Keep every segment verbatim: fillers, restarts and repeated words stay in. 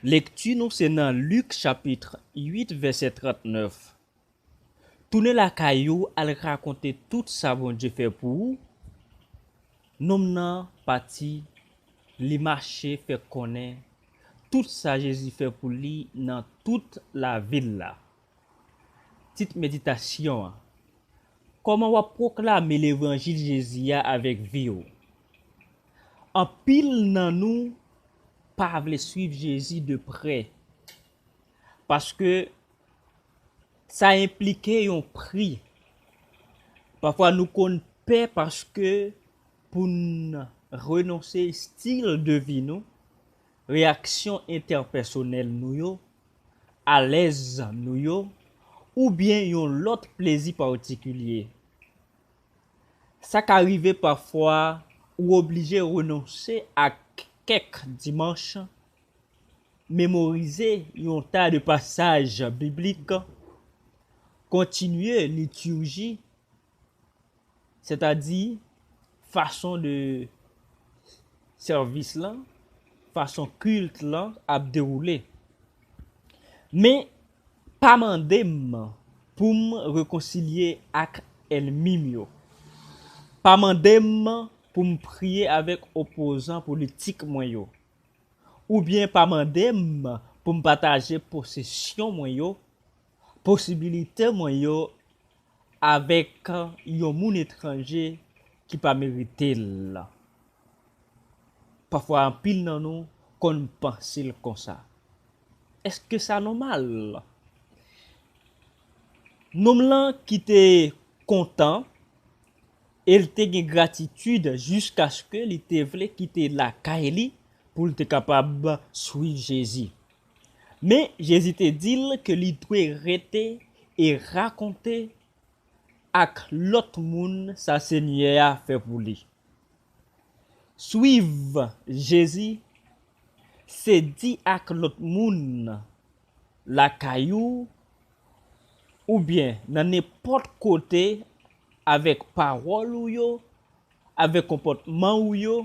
Lekti nou se nan Lik chapit uit vèsè trannèf. Tounen lakay ou, al rakonte tout sa Bondye fè pou ou. Nonm nan pati, li mache fè konnen tout sa Jezi fè pou li nan tout lavil la. Tit meditasyon an: kòman w ap pwoklame levanjil Jezi a avèk vi w? Anpil nan nou pa vle swiv Jezi de prè, paske sa enplike yon pri. Pafwa nou konn pè paske pou n renonse estil de vi nou, reyaksyon entèpèsonèl nou yo, alèz nou yo, oubyen yon lòt plezi patikilye. Sa ka rive pafwa ou oblije renonse ak kèk dimanch, memorize yon ta de pasaj biblik, kontinye litirji, sètadi fason de sèvis lan, fason kilt lan ap dewoule. Men, pa mande m pou m rekonsilye ak ènmi m yo. Pa mande m pou m priye avèk opozan politik mwen yo. Oubyen pa mande m pou m pataje posesyon mwen yo, posibilite mwen yo avèk yon moun etranje ki pa merite l. Pafwa anpil nan nou konn panse l konsa. Èske sa nòmal? Nonm lan ki te kontan e l te gen gratitid jiskaske li te vle kite lakay li pou l te kapab swiv Jezi. Men, Jezi te di l ke li dwe rete e rakonte ak lòt moun sa Senyè a fè pou li. Swiv Jezi, se di ak lòt moun lakay ou, oubyen nan nenpòt kote, avèk pawòl ou yo, avèk konpòtman ou yo,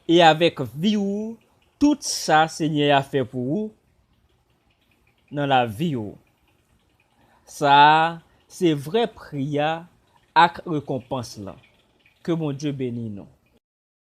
e avèk vi ou, tout sa Senyè a fè pou ou nan lavi ou. Sa a se vrè pri a ak rekonpans lan. Ke Bondye beni nou.